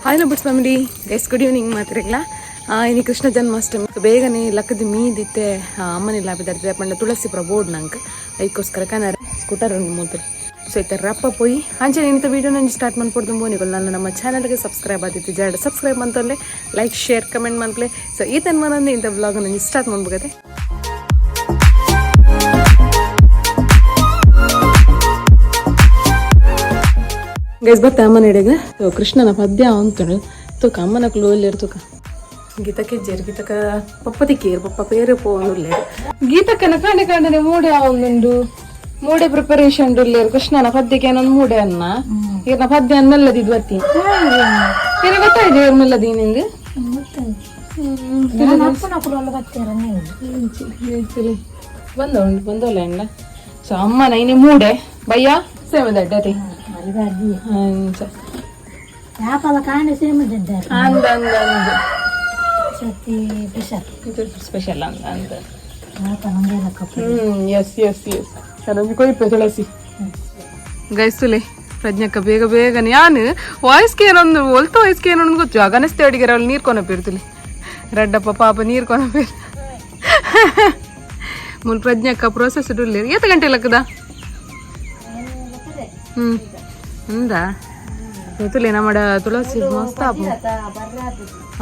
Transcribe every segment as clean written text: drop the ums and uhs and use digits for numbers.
Hi ನಬಟ್ಸ್ family guys, good evening ಮಾತ್ರೆಗ್ಲ. ಇನಿ ಕೃಷ್ಣ ಜನ್ಮಾಷ್ಟಮಿ. ಬೇಗನೆ ಲಕ್ಕದ ಮೀದಿತ್ತೆ ಅಮ್ಮನಿಲ್ಲ ಬಿದ್ದಾರ್ದೆ ಪಂಡ ತುಳಸಿ ಪುರ ಬೋರ್ಡ್ ನಂಗೆ ಐಕ್ಕೋಸ್ಕರ ಕನರ ಸ್ಕೂಟರ್ ಉಂಡು ಮೂತ್ರ. ಸೊ ಇತ್ತ ರಪ್ಪ ಪೋಯಿ ಅಂಚೆ ಇಂಥ ವೀಡಿಯೋ ನಂಗೆ ಸ್ಟಾರ್ಟ್ ಮಾಡ್ಕೊಡ್ದು ಬೋನಿಗಳು ನಾನು ನಮ್ಮ ಚಾನಲ್ಗೆ ಸಬ್ಸ್ಕ್ರೈಬ್ ಆದಿತ್ತು ಜಾಡ ಸಬ್ಸ್ಕ್ರೈಬ್ ಅಂತಲ್ಲೇ, ಲೈಕ್, ಶೇರ್, ಕಮೆಂಟ್ ಮಾಡ್ಲೆ. ಸೊ ಈ ತನ್ಮಾನಂದು ಇಂಥ ವ್ಲಾಗ್ ನಂಗೆ ಸ್ಟಾರ್ಟ್ ಮಾಡ್ಬೇಕಾದ್ರೆ ಗೈಸ್ ಬತ್ತ ಅಮ್ಮನ ಹಿಡಿಗೆ. ಸೊ ಕೃಷ್ಣನ ಪದ್ಯ ಅಂತುಂಡು ತೂಕ ಅಮ್ಮನ ಕ್ಲೋಲ್ ತೂಕ. ಗೀತಕ್ಕೆ ಜೇರ್ ಗೀತಕ ಪಪ್ಪ ತಿಕ್ಕೇರು ಪಪ್ಪ ಪೇರೆ ಪೋನುಲ್ಲೇರು. ಗೀತಕ್ಕನ ಕಾಂಡೆ ಕಾಂಡನೆ ಮೂಡೆ ಒಂದುಂಡು ಮೂಡೆ ಪ್ರಿಪರೇಷನ್ ಉಲ್ಲೇರು. ಕೃಷ್ಣನ ಪದ್ಯಕ್ಕೆ ಏನೊಂದು ಮೂಡೆ ಅನ್ನ ಈರ್ನ ಪದ್ಯ ಮೆಲ್ಲದಿದ್ ಬತ್ತಿ ಏನ ಗೊತ್ತಾಯ್ತು ಇವ್ರ ಮೆಲ್ಲದಿ ನಿಂದು. ಬಂದ ಉಂಟು ಬಂದೋಲ್ಲ ಎಂಡ. ಸೊ ಅಮ್ಮನ ಇನಿ ಮೂಡೆ ಬಯ್ಯ ಸೇಮದ ಅಡ್ಡತಿ ಅಂಚ. ಅಂದ ಅಂದ ಅಂದ. ಇದು ಸ್ಪೆಷಲ್ ಅಂದ ಅಂದ. ಎಸ್ ಎಸ್ ಎಸ್, ನನಗೆ ಕೊಯ್ಪೆ ತುಳಸಿ ಗೈಸುಲೆ. ಪ್ರಜ್ಞಕ್ಕ ಬೇಗ ಬೇಗ ಯಾನ್ ವಾಯ್ಸ್ಗೆ ಏನೊಂದು ಒಲ್ತ ವಾಯ್ಸ್ಗೆ ಏನೊಂದು ಗೊತ್ತು ಅಗನಸ್ತೆ ಅಡಿಗೆರ ಅವಳು ನೀರು ಕೊನಪಿರ್ತಲಿ ರಡ್ಡಪ್ಪ ಪಾಪ ನೀರು ಕೊನಪಿರ್ ಮುಲ್. ಪ್ರಜ್ಞಕ್ಕ ಪ್ರೋಸೆಸ್ ಇಡ್ಲಿ. ಏತ ಗಂಟೆ ಲಕ್ಕದ? ಅಂದ ಗೊತ್ತಿಲ್ಲ ನಮ್ಮ ತುಳಸಿ ಮಸ್ತ್ ಆಪು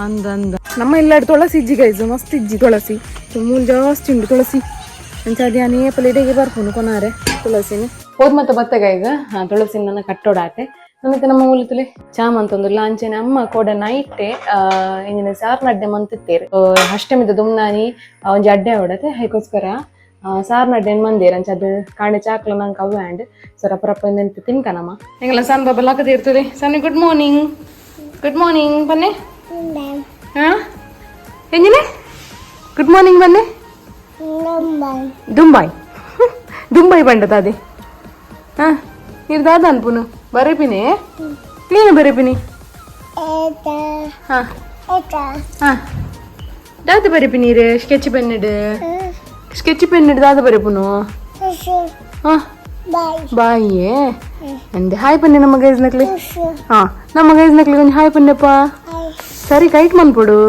ಅಂದ ಅಂದ. ನಮ್ಮ ಇಲ್ಲ ತುಳಸಿ ಇಜ್ಜಿ ಗೈಸ್, ಮಸ್ತ್ ಇಜ್ಜಿ ತುಳಸಿ. ಮೂಲ್ ಜಾಸ್ತಿ ಉಂಟು ತುಳಸಿ. ಅಂಚ ಅದೇ ಅನೇಪಲ್ ಇಡೆಗೆ ಬರ್ಪುನು ಕೊನಾರೆ ತುಳಸಿನ ಹೋದ್ ಮತ್ತೆ ಬತ್ತೆ ಗೈಸ್. ತುಳಸಿನ ನನ್ನ ಕಟ್ಟೋಡಾತೆ. ನಮಗೆ ನಮ್ಮ ಮೂಲತಲೆ ಚಾಮಂತೊಂದುಲ್ಲ. ಅಂಚೆನೆ ಅಮ್ಮ ಕೋಡ ನೈಟೆ ಇಂಜಿನ ಸಾರ್ ನಡ್ಡೆ ಮಂತಿತ್ತೇರು. ಅಷ್ಟಮಿದ ದುಮ್ನಾನಿ ಒಂಜಿ ಅಡ್ಡೆ ಹೊಡತೆ ಅದಕ್ಕೋಸ್ಕರ ಸಾರ್ ನಡ್ಡೆ ಮಂದೇರ್. ಅಂಚ ಅದು ಕಾಂಡೆ ಚಾಕ್ಲ ನಂಗೆ ಅವ್ವೆ ಅಂಡ್. ಸೊ ರಪ್ಪ ರಪ್ಪ ಎಂತ ತಿನ್ಕನಮ್ಮ ಎಂಗಲ ಸಣ್ಣ ಬಾಬಾ ಲಾಕದ ಇರ್ತದೆ. ಸಣ್ಣ ಗುಡ್ ಮಾರ್ನಿಂಗ್, ಗುಡ್ ಮಾರ್ನಿಂಗ್ ಬನ್ನಿ. ಹಾ ಎಂಜಿನೆ ಗುಡ್ ಮಾರ್ನಿಂಗ್ ಬನ್ನಿ. ದುಂಬಾಯ್ ದುಂಬಾಯ್ ಬಂಡ ದಾದೆ. ಹಾ ನೀರು ದಾದ ಅನ್ಪುನು ಬರೆಪಿನಿ ನೀನು ಬರೆಪಿನಿ. ಹಾ ಹಾ ದಾದ ಬರೆಪಿ ನೀರು ಸ್ಕೆಚ್ ಪೆನ್ ಇಡು, ಸ್ಕೆಚ್ ಪೆನ್ ಇಡು. ದಾದ ಬರೆಪುನು? ಹಾ ಬಾಯಿಯೇ ಅಂದೆ. ಹಾಯ್ ಪನ್ನೆ ನಮ್ಮ ಗೈಸ್ ನಕ್ಲಿ. ಹಾ ನಮ್ಮ ಗೈಸ್ ನಕ್ಲಿ ಒಂಜಿ ಹಾಯ್ ಪನ್ನೆಪ್ಪ. ಸರಿ ಕೈಟ್ ಮನ್ಪೊಡು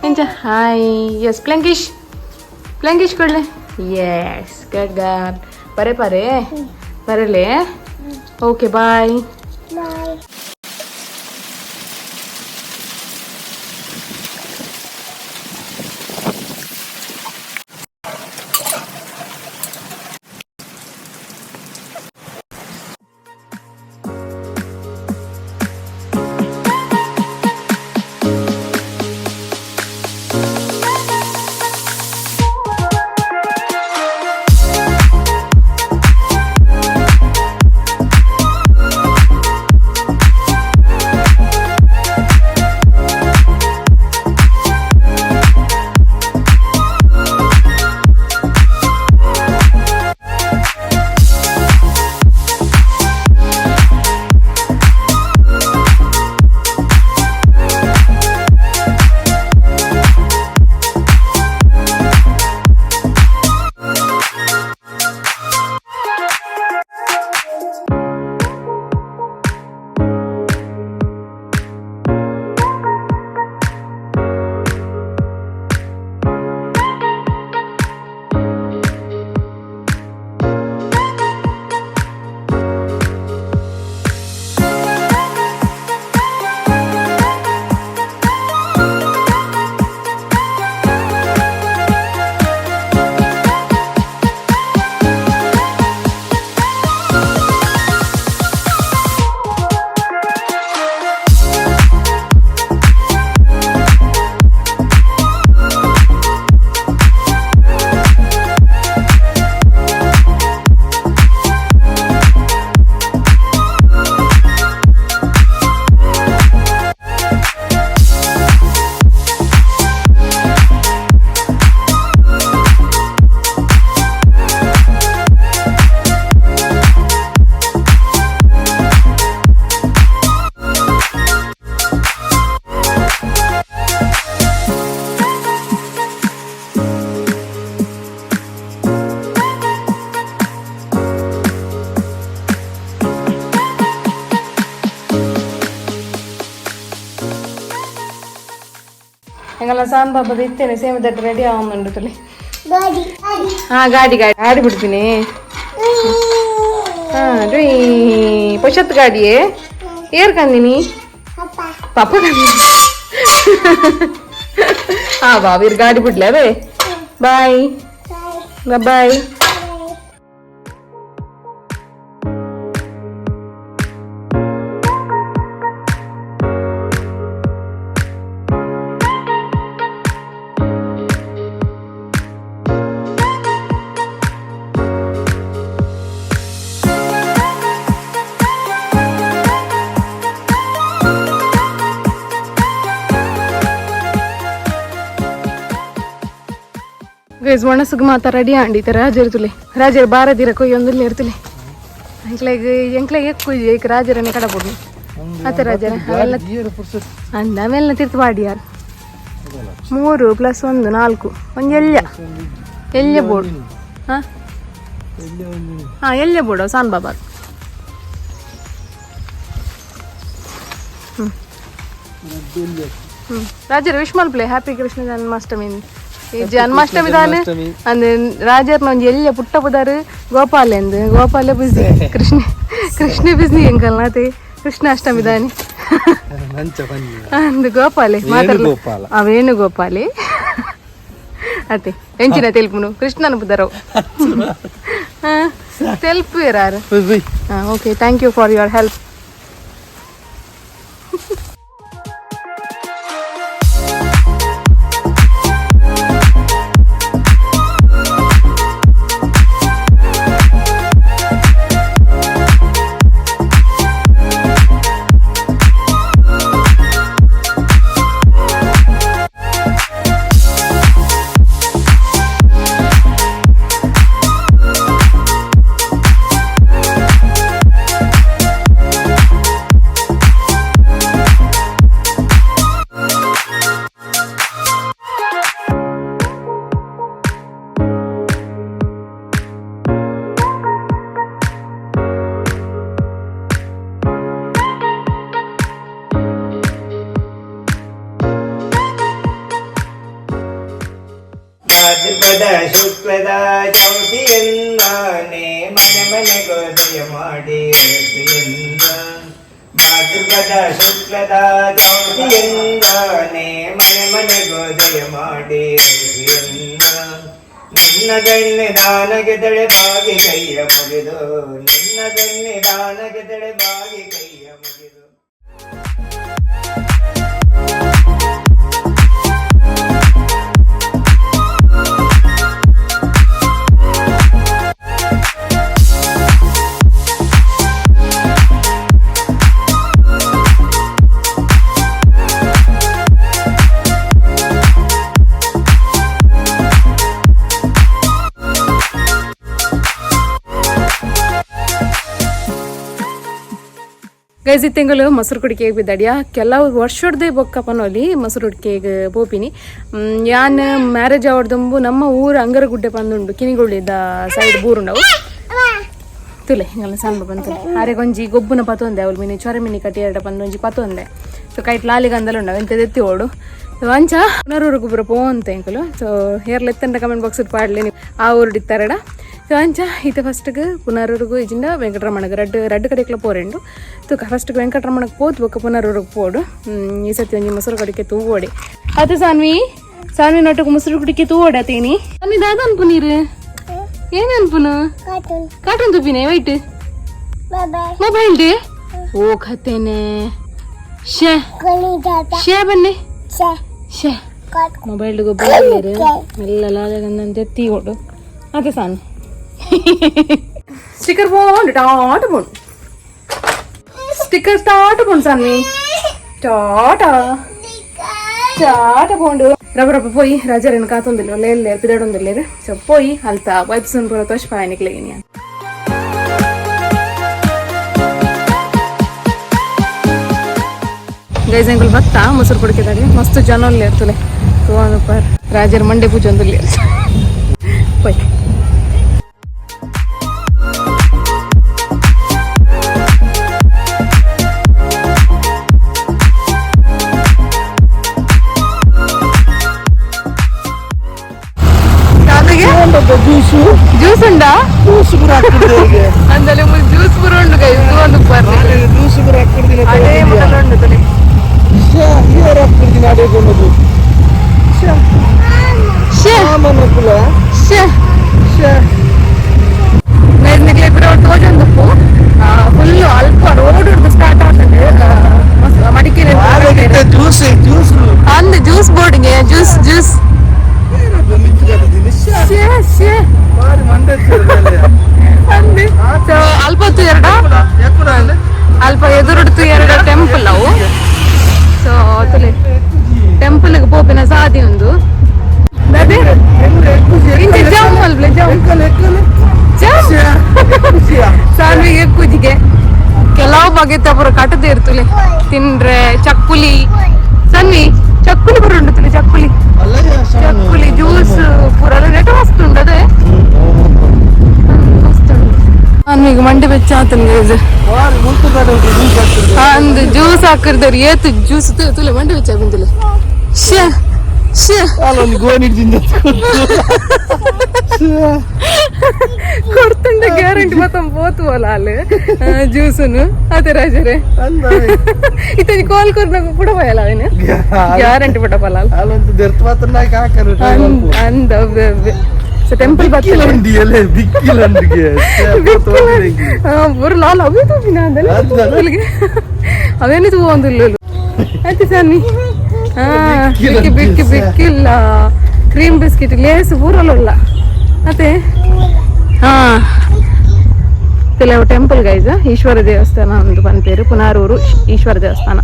ಎಂಚ? ಹಾಯ್. ಎಸ್ ಪ್ಲಂಕಿಶ್ ಪ್ಲಂಕಿಶ್ ಕೊಡ್ಲೆ. Yes good girl. ಪರೆ ಪರೆ ಬರಲೇ. Okay bye. ಎಂಗಲ್ಲ ಸಾನ್ ಬಾಬದ ಇತ್ತೇನೆ ಸೇಮ್ that ready ಆವೊಂದುಂಡು ತುಲೆ. ಹಾ, ಗಾಡಿ ಗಾಡಿ ಗಾಡಿ ಬಿಡ್ತೀನಿ. ಹಾ ರೀ, ಪೊಷತ್ ಗಾಡಿಯೇ ಏರ್ ಕಂದಿನಿ ಪಾಪ. ಹಾ ಬಾವೀರ್ ಗಾಡಿ ಬಿಡ್ಲವೇ. Bye bye. ಗೈಸ್, ಒಣಸುಗ್ ಮಾತ ರೆಡಿ ಆಂಡಿ ಇತ್ತೆ ರಾಜರು ತುಲೆ. ರಾಜರು ಬಾರದಿರ ಕೊಯ್ಯೊಂದುಲ್ಲ ಇರ್ತಲೆ. ಎಂಕ್ಲೆಗ್ ಎಂಕ್ಲೆಗ್ ಎಕ್ಕು ಏಕ್ ರಾಜರನೆ ಕಡಪುಡು ಅತ್ತೆ. ರಾಜರ ಅವೆಲ್ಲ ಅಂದ ಅವೆಲ್ಲ ತಿರ್ತು ಬಾಡಿಯಾರ್. ಮೂರು ಪ್ಲಸ್ ಒಂದು ನಾಲ್ಕು, ಒಂಜಿ ಎಲ್ಯ ಎಲ್ಯ ಬೋರ್ಡ್. ಹಾ ಹಾ, ಎಲ್ಯ ಬೋರ್ಡ್ ಸಾನ್ ಬಾಬಾ. ಹ್ಮ್ ಹ್ಮ್ ರಾಜರು ವಿಶ್ ಮಲ್ಪಲೆ, ಹ್ಯಾಪಿ ಕೃಷ್ಣ ಜನ್ಮಾಷ್ಟಮಿ. ಈ ಜನ್ಮಾಷ್ಟಮಿ ದಾನೆ ಅಂದ್ ರಾಜರ್ನ ಒಂಜಿ ಎಲ್ಯ ಪುಟ್ಟ ಪುದಾರು ಗೋಪಾಲ ಎಂದ್ ಗೋಪಾಲ ಬಿಸಿ ಕೃಷ್ಣ ಕೃಷ್ಣ ಬಿಸಿ ಎಂಕಲ್ನಾತೆ ಕೃಷ್ಣಾಷ್ಟಮಿ ದಾನೆ ಅಂದ್ ಗೋಪಾಲೆ ಮಾತಾಡ್ಲ. ವೇಣುಗೋಪಾಲ. ಆ ವೇಣುಗೋಪಾಲೆ ಅತ್ತೆ. ಎಂಚಿನ ತೆಲ್ಪುನು ಕೃಷ್ಣನ ಪುದರವು ತೆಲ್ಪುರಾರು. Okay, thank you for your help. ಭಾದ್ರಪದ ಶುಕ್ಲದ ಚೌತಿಯನ್ನಾನೆ ಮನೆ ಮನೆಗೋದಯ ಮಾಡಿ ಅರಸಿಯನ್ನ. ಭಾದ್ರಪದ ಶುಕ್ಲದ ಚೌತಿಯನ್ನಾನೆ ಮನೆ ಮನೆಗೋದಯ ಮಾಡಿ ಅರಸಿಯನ್ನ. ನಿನ್ನ ಗಣ್ಣೆ ದಾನಗೆ ತಡೆ ಬಾಗಿ ಕೈಯ ಮುಗಿದು, ನಿನ್ನ ಗಣ್ಣೆ ದಾನಗೆ ತಡೆ ಬಾಗಿ ಕೈಯ ಮುಗಿದು. ಗೈಸ್, ಈ ತಿಂಗಳು ಮೊಸರು ಕುಡಿಕೆಗೆ ಬಿದ್ದಾಡಿಯಾ. ಕೆಲವು ವರ್ಷಡ್ದೇ ಬೊಕ್ಕ ಪನೋಲಿ ಮೊಸರು ಕುಡಿಕೆಗೆ ಪೋಪಿನಿ. ಯಾನ್ ಮ್ಯಾರೇಜ್ ಅವಡ್ದಂಬು ನಮ್ಮ ಊರು ಅಂಗರಗುಡ್ಡೆ ಪಂದುಂಡು, ಕಿನಿಗುಳ್ಳಿದ ಸೈಡ್ ಬೂರುಂಡವು. ತುಲೆ ಹಿಂಗಲ್ಲ ಸಣ್ಣ ಬಂತು ಆರೆಗೊಂಜಿ ಗೊಬ್ಬುನ ಪತೊಂದೆ. ಅವಳು ಮಿನಿ ಚೊರೆ ಮಿನಿ ಕಟ್ಟಿ ಎರಡ ಪಂದು ಒಂಜಿ ಪತೊಂದೆ. ಸೊ ಕೈಟ್ ಲಾಲಿಗಂದಲ ಉಂಡವು ಎಂತ ಎತ್ತಿ ಓಡು. ಸೊ ಅಂಚ ಪುನರೂರು ಗೊಬ್ಬರ ಪೋಂತ ಎಂಕುಲು. ಸೊ ಏರ್ಲ ಎತ್ತಂಡ ಕಮೆಂಟ್ ಬಾಕ್ಸ್ ಪಾಡ್ಲಿ ನೀವು ಆ ಊರು ಇತ್ತಾರಡ. ಸೊ ಅಂಚ ಈತ ಫಸ್ಟ್ಗೆ ಪುನರೂರುಗು ಇಜಿಂದ ವೆಂಕಟರಮಣಗೆ ರಡ್ಡು ರಡ್ಡು ಕಡೆಕ್ಲ ಪೋರೆಂಡು ತೂಕ. ಫಸ್ಟ್ಗೆ ವೆಂಕಟರಮಣಕ್ಕೆ ಪೋದು ಬೊಕ್ಕ ಪುನರೂರುಗೆ ಪೋಡು. ಈ ಸತಿ ಒಂಜಿ ಮೊಸರು ಕಡಿಕೆ ತೂಗೋಡಿ ಅದೇ. ಸಾನ್ವಿ, ಸಾನ್ವಿ ನಟಕ್ಕೆ ಮೊಸರು ಕುಡಿಕೆ ತೂಗೋಡಿ ಅತೇನಿ. ಸಾನ್ವಿ, ದಾದ ಅನ್ಪು ನೀರು? ಏನು ಅನ್ಪುನು? ಕಾರ್ಟೂನ್ ತುಪ್ಪಿನೆ ವೈಟ್ ಮೊಬೈಲ್ ಡೇ ಓ ಖತೇನೆ. ಶೇ ಶೇ ಬನ್ನಿ ಶೇ ಮೊಬೈಲ್ ಗೊಬ್ಬರ ಎಲ್ಲ ಲಾಜಗಂದಂತೆ ಕೊಡು ಅದೇ. ಸಾನು ಸ್ಟಿಕ್ಕರ್ ಪೋಂಡು ಟಾಟ ಪೋಂಡು ಸ್ಟಿಕ್ಕರ್ ಟಾಟ ಪೋಂಡು. ಸಾನ್ವಿ, ಟಾಟಾ ಟಾಟ ಪೋಂಡು. ರಬ್ಬ ರಬ್ಬ ಪೋಯಿ ರಾಜರೇನು ಕಾತೊಂದಿಲ್ಲ ಒಳ್ಳೆ ಪಿದಾಡೊಂದಿಲ್ಲೇರು. ಸೊ ಪೋಯಿ ಅಲ್ತ ವೈಬ್ಸ್ ಪೂರ ತೋಷ್ ಪಾಯನಿಕ್ಲೆ. ಗೈಸ್, ಎಂಕುಲು ಬತ್ತ ಮೊಸರು ಕುಡಿಕೆದಾಗೆ. ಮಸ್ತ್ ಜನ ಉಲ್ಲೇರ್ ಇರ್ತದೆ ತೂವೊಂದು. ರಾಜರ ಮಂಡೆ ಪೂಜೆ ಒಂದುಲ್ಲೇರ್ ಪೋಯ್. ಜ್ಯೂಸ್ ಪೂರ ಹಾಕ್ತಿದ್ದೆ. ಅಂದಲೆ ಮುಲ್ ಜ್ಯೂಸ್ ಪೂರ ಉಂಡು ಗೈಸ್, ಒಂದು ಬರ್ರಿ. ಜ್ಯೂಸ್ ಪೂರ ಹಾಕ್ತಿದ್ದೀನಿ. ಅದೇ ಮೊದಲು ಉಂಡು ತುಲೆ. ಹಾಕ್ತಿದ್ದೀನಿ ಅದೇ ಕೊಂಡು. ಶೇ. ಮಕ್ಕಳ. ಶೇ. ಗೈಸ್, ನಿಕ್ಲೆ ಪೂರ ತೋಜೊಂದುಪ್ಪು ಫುಲ್ ಅಲ್ಪ ರೋಡ್ ಸ್ಟಾರ್ಟ್ ಆಗ್ತದೆ ಮಡಿಕೇರಿ. Juice juice. ಅಂದ್ ಜ್ಯೂಸ್ ಬೋರ್ಡ್ಗೆ ಜ್ಯೂಸ್ ಜ್ಯೂಸ್. ಶೇ ಶೇ. ಅಂದ್ ಸೊ ಅಲ್ಪ ಎರಡ ಅಲ್ಪ ಎದುರುಡ್ತು ಎರಡು ಟೆಂಪಲ್ ಅವು. ಸೊ ತುಲೆ ಟೆಂಪಲ್ ಪೋಪಿನ ಸಾದಿ ಒಂದು ಅದೇ. ಇಂಚ ಜಂಪ್ ಅಲ್ಬ್ಲೆ, ಜಂಪ್ ಜಂಪ್. ಸಾನ್ವಿಗೆ ಕುಜಿಗೆ ಕೆಲವು ಬಗೆತ ಪೂರ ಕಟ್ಟದೆ ಇರ್ತುಲೆ ತಿಂದ್ರೆ. ಚಕ್ಕುಲಿ ಸನ್ವಿ, ಚಕ್ಕುಲಿ ಪೂರ ಉಂಟು ತುಲೆ. ಚಕ್ಕುಲಿ ಚಕ್ಕುಲಿ, ಜ್ಯೂಸ್ ಪೂರ ನೆಟ್ ಮಸ್ತ್ ಉಂಟು. ಅದೇ ಮಸ್ತ್ ಉಂಟು. ಸಾನ್ವಿಗೆ ಮಂಡೆ ಬೆಚ್ಚ ಆತನ್ ಗೈಸ್. ಅಂದ್ ಜ್ಯೂಸ್ ಹಾಕಿರ್ದಾರ ಏತು ಜ್ಯೂಸ್ ತುಲೆ. ಮಂಡೆ ಬೆಚ್ಚ ಬಂದಿಲ್ಲ. ಶೇ ಶೇ. ಕೊಡ್ತುಂಡ ಗ್ಯಾರಂಟಿ ಮತ್ತ ಪೋತು ಅಲ್ಲ ಅಲ್ಲಿ ಜ್ಯೂಸನ್ನು. ಅದೇ ರಾಜರೇ, ಇತನಿ ಕಾಲ್ ಕೊರ್ನಾಗ ಪುಡ ಪೋಯಲ್ಲ ಅವನು, ಗ್ಯಾರಂಟಿ ಪುಡ ಪಲ್ಲ. ಅಂದ ಅವ್ವೆ ಅವ್ವೆ. ಸೊ ಟೆಂಪಲ್ ಬರ್ತದೆ. ಬುರ್ ಲಾಲ್ ಅವೇ ತೂಪಿನ ಅಂದಲ್ಲ ಅವೇನು ತೂ ಒಂದಿಲ್ಲ ಆಯ್ತು ಸನ್ನಿ. ಹಾ, ಬಿಕ್ಕಿ ಬಿಕ್ಕಿ ಬಿಕ್ಕಿಲ್ಲ. ಕ್ರೀಮ್ ಬಿಸ್ಕಿಟ್, ಲೇಸ್ ಪೂರಲ್ಲ ಮತ್ತೆ. ಹಾ, ಕೆಲವು ಟೆಂಪಲ್ ಗೈಸ್, ಈಶ್ವರ ದೇವಸ್ಥಾನ ಒಂದು ಪನ್ಪೇರು, ಪುನಾರೂರು ಈಶ್ವರ ದೇವಸ್ಥಾನ.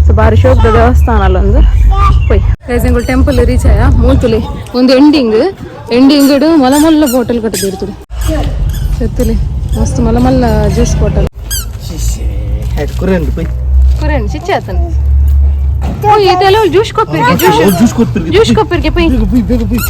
ಸೊ ಬಾರಿ ಶೋಕ್ದ ದೇವಸ್ಥಾನ ಅಲ್ಲೊಂದು. ಪೊಯ್ ಗೈಸ್, ಎಂಗುಲ್ ಟೆಂಪಲ್ ರೀಚ್ ಆಯ. ಮೂತುಲೆ ಒಂದು ಎಂಡಿಂಗ್ ಎಂಡಿಂಗ್ ಮಲ ಮಲ್ಲ ಬಾಟಲ್ ಕಟ್ಟದಿರ್ತದೆ. ಸತ್ತುಲೆ ಮಸ್ತ್ ಮಲ್ಲ ಮಲ್ಲ ಜ್ಯೂಸ್ ಬಾಟಲ್. ಕುರೇನ್ ಚಿಚ್ಚೆ ಆತನ. ಓ, ಇದೆಲ್ಲ ಜ್ಯೂಸ್ ಕೊಪ್ಪಿರ್ಗೆ, ಜ್ಯೂಸ್. ಜ್ಯೂಸ್ ಕೊಡ್ತಿರ್ಗೆ. ಜ್ಯೂಸ್ ಕೊಪ್ಪಿರ್ಗೆ ಪೊಯ್. ಬೇಗ ಬೇಗ.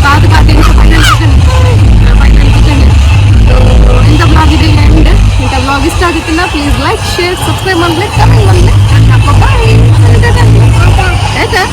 ಕಾದು ಕಾದು ಫೈನಲ್ ಕಿಚನ್, ಫೈನಲ್ ಕಿಚನ್. ಇಂಥ ಬ್ಲಾಗ್ ಇದೆ ಎಂಡ್. ಇಂಥ ಬ್ಲಾಗ್ ಇಷ್ಟ ಆಗಿತ್ತಿಲ್ಲ, ಪ್ಲೀಸ್ ಲೈಕ್, ಶೇರ್, ಸಬ್ಸ್ಕ್ರೈಬ್ ಮಾಡಲಿ, ಕಮೆಂಟ್ ಮಾಡಲಿ. ಬಾಯ್. ಆಯ್ತಾ?